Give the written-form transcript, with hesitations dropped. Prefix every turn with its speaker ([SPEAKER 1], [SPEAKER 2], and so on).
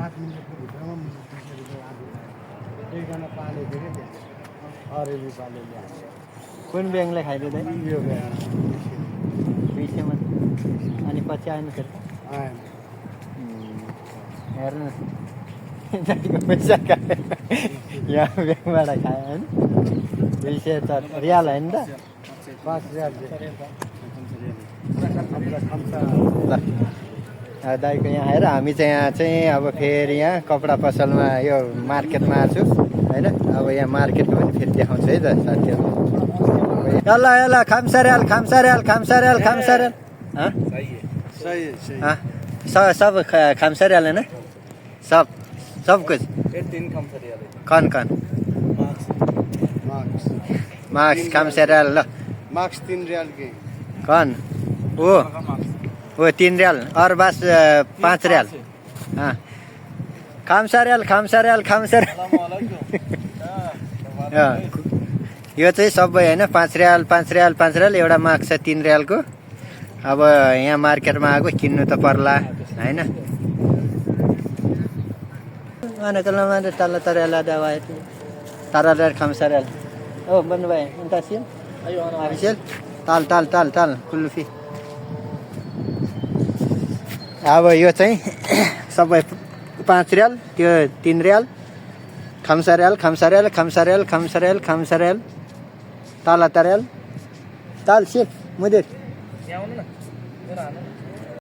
[SPEAKER 1] 7 मिनटको भित्रमा एकजना पालेको क्या अरेली पालेले
[SPEAKER 2] कुन ब्याङ्कले खाइदिँदै
[SPEAKER 1] यो बिहान
[SPEAKER 2] 20 मात्रै अनि पछि आएन फेरि
[SPEAKER 1] आएन
[SPEAKER 2] हेर्नुहोस् जतिको पैसा खायो यहाँ ब्याङ्कबाट खायो होइन 200 त रियाल होइन त
[SPEAKER 1] 5 रियाल
[SPEAKER 2] ल दाइको यहाँ आएर हामी चाहिँ यहाँ चाहिँ अब फेरि यहाँ कपडा पसलमा यो मार्केटमा आएको छु होइन अब यहाँ मार्केटको पनि फेरि देखाउँछु है त साथीहरू ल ल खामसारेल खामसारेल खामसारेल खामसारेल
[SPEAKER 1] सही सही
[SPEAKER 2] सब खामसारेल है ना सब कुछ
[SPEAKER 1] 3 कम छ रियाल
[SPEAKER 2] कौन मार्क्स खामसारेल ल
[SPEAKER 1] मार्क्स 3 रियाल के
[SPEAKER 2] कौन वो 3 रियाल और बस 5 रियाल हाँ खामसारेल खामसारेल खामसारेल यो चाहिँ सबै होइन 5 रियाल 5 रियाल 5 रियाल एउटा मार्क्स छ 3 रियालको अब यहाँ मार्केटमा आएको किन्नु त पर्ला होइन mana kalau mana tala tarela dawa itu tarela khamsarel oh ban bhai anta sil ayo sil tal kulfi अब यो चाहिँ सबै 5 रियाल त्यो 3 रियाल खामसारेल खामसारेल खामसारेल खामसारेल खामसारेल ताला तारेल ताल सिप मुदिर
[SPEAKER 3] यहाँ आउनु न